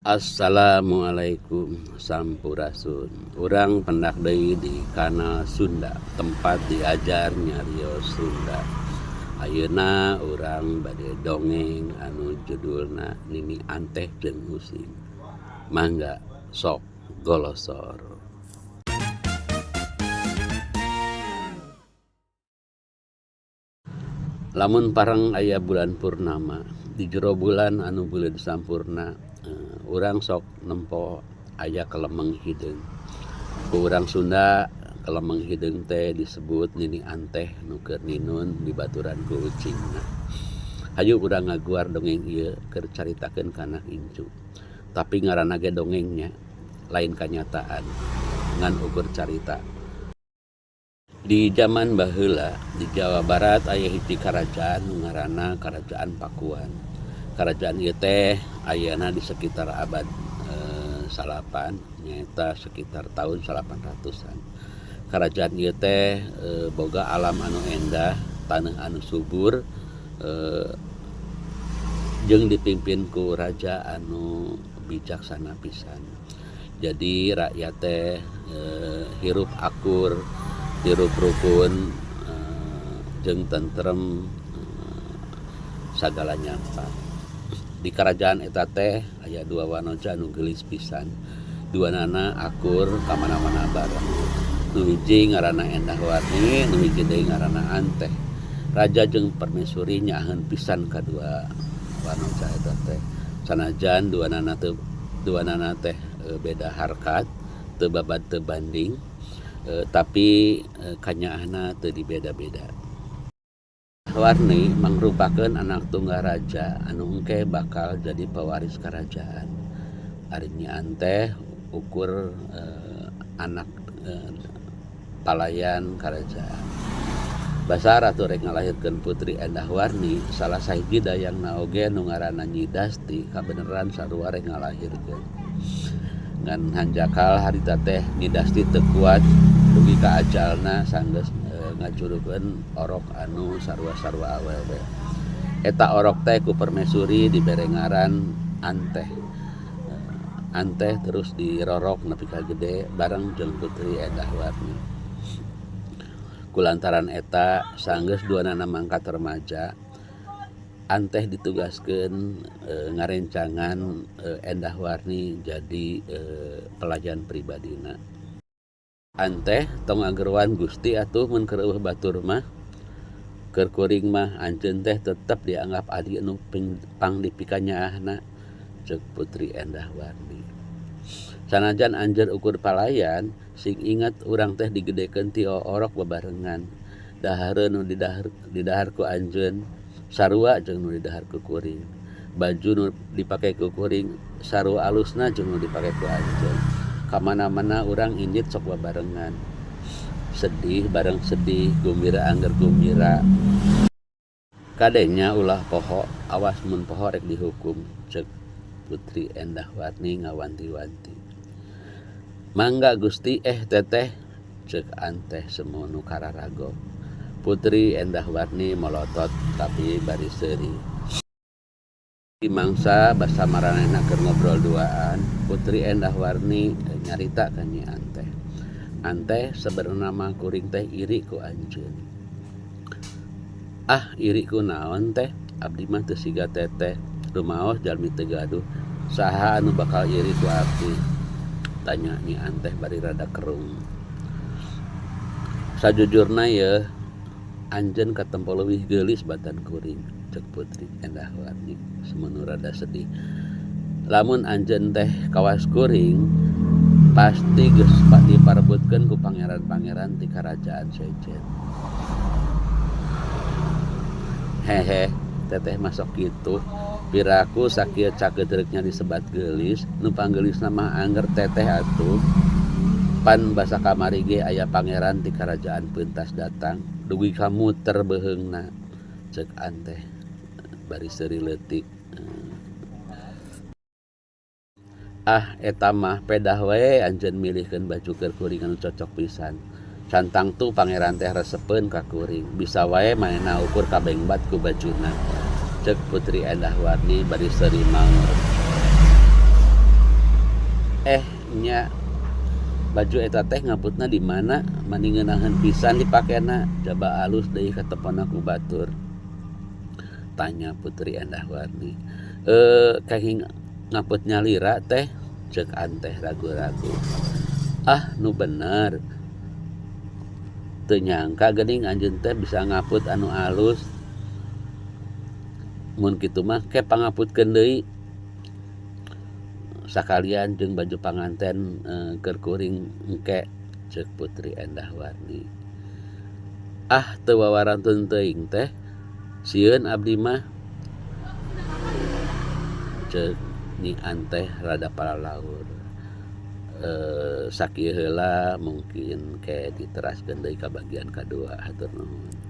Assalamualaikum Sampurasun. Urang pendak deui di kanal Sunda, tempat diajar nyarios Sunda. Ayeuna urang bade dongeng anu judulna Nini Anteh jeung Using. Mangga sok golosor. Lamun pareng aya bulan purnama, di jero bulan anu buleud sampurna, urang sok nempo aya kelemeng hideung. Ku urang Sunda kelemeng hideung teh disebut Nini Anteh nu keur ninun dibaturan ku ucingna. Hayu urang ngaguar dongeng ieu keur caritakeun ka anak incu. Tapi ngaranna ge dongeng nya, lain kanyataan, ngan ukur carita. Di jaman baheula di Jawa Barat aya hiji karajaan nu ngaranna Karajaan Pakuan. Karajaan ieu teh ayana di sekitar abad salapan, nyaeta sekitar tahun 800-an. Karajaan ieu teh boga alam anu endah, taneuh anu subur, jeung dipimpin ku raja anu bijaksana pisan. Jadi rakyat teh hirup akur, hirup rukun, jeung tentrem, sagala nyampa. Di karajaan eta teh aya dua wanoja anu geulis pisan. Duanana akur ka mana-mana bareng. Nu hiji ngaranna Endah Warni, nu hiji deui ngaranna Anteh. Raja jeung permaisuri nyaaheun pisan kadua wanoja eta teh. Sanajan duanana teh beda harkat, teu babad teu banding, tapi kanyaahna teu dibeda-beda. Warni mangrupakeun anak tunggal raja anu engke bakal jadi pewaris karajaan. Ari Nyi Anteh ukur anak palayan karajaan. Basa ratu rek ngalahirkeun Putri Endah Warni, salah sahiji dayangna oge nu ngaranna Nyi Dasti kabeneran sarua rek ngalahirkeun. Ngan hanjakal harita teh Nyi Dasti teu kuat dugi ka ajalna sanggeus ngajurukeun orok anu sarua-sarua awewe. Eta orok teh ku permaisuri dibere ngaran Anteh. Anteh terus dirorok nepi ka gede bareng jeung Putri Endah Warni. Kulantaran eta sanggeus duanana mangkat remaja, Anteh ditugaskeun ngarencangan Endah Warni jadi pelayan pribadina. Anteh tong ngageroan Gusti atuh mun keur eueuh batur mah. Keur kuring mah anjeun teh tetep dianggap adi anu pangdipikanyaahna, ceuk Putri Endah Warni. Sanajan anjeun ukur palayan, sing inget urang teh digedekeun ti orok bebarengan. Dahareun nu didahar ku anjeun sarua jeung nu didahar ku kuring. Baju nu dipake ku kuring sarua alusna jeung nu dipake ku anjeun. Kamana-mana urang indit sok babarengan. Sedih bareng sedih, gumbira angger gumbira. Kadenya ulah poho, awas mun poho rek dihukum, ceuk Putri Endah Warni ngawanti-wanti. Mangga Gusti teteh, ceuk Anteh semono kararagok. Putri Endah Warni molotot tapi bari seuri. Mangsa basa maranehna keur ngobrol duaan, Putri Endah Warni nyarita ka Nyi Anteh. Anteh sabenerna mah kuring teh iri ku anjeun. Ah, iri ku naon teh? Abdi mah teu siga teteh, rumaos jalmi teu gaduh. Saha anu bakal iri ku abdi? Tanya Nyi Anteh bari rada kerung. Sajujurna yeuh, anjeun katempo leuwih geulis batan kuring, ceuk Putri Endah Warni semono rada sedih. Lamun anjeun teh kawas kuring, pasti geus diparebutkeun ku pangeran-pangeran ti karajaan sejen. Hehe, teteh mah sok kitu. Piraku sakieu cakeutreuknya disebat geulis, nu panggeulisna mah angger teteh atuh. Pan basa kamari ge aya pangeran ti karajaan Peuntas datang, dugi ka muter beuheungna, ceuk Anteh bari seuri leutik. Ah, eta mah pedah wae anjeun milihkeun baju keur kuring anu cocok pisan. Cantang tu pangeran teh resepeun ka kuring, bisa wae manehna ukur kabengbat ku bajuna, ceuk Putri Endah Warni bari seuri maur. Eh nya, baju eta teh ngaputna di mana? Mani ngeunaheun pisan dipakena, jaba alus deui katepona ku batur, tanya Putri Endah Warni. Kenging ngaput nyalira, Teh, cek Anteh ragu-ragu. Ah, nu bener. Teu nyangka geuning anjeun teh bisa ngaput anu alus. Mun kitu mah ke pangaputkeun deui sakalian jeung baju panganten keur kuring engke, cek Putri Endah Warni. Ah, teu wawarantun teuing, Teh, sieun abdi mah, cek Nyi Anteh rada palalaur. Sakieu heula, mungkin ke diteraskeun deui ka bagian kadua. Hatur nuhun.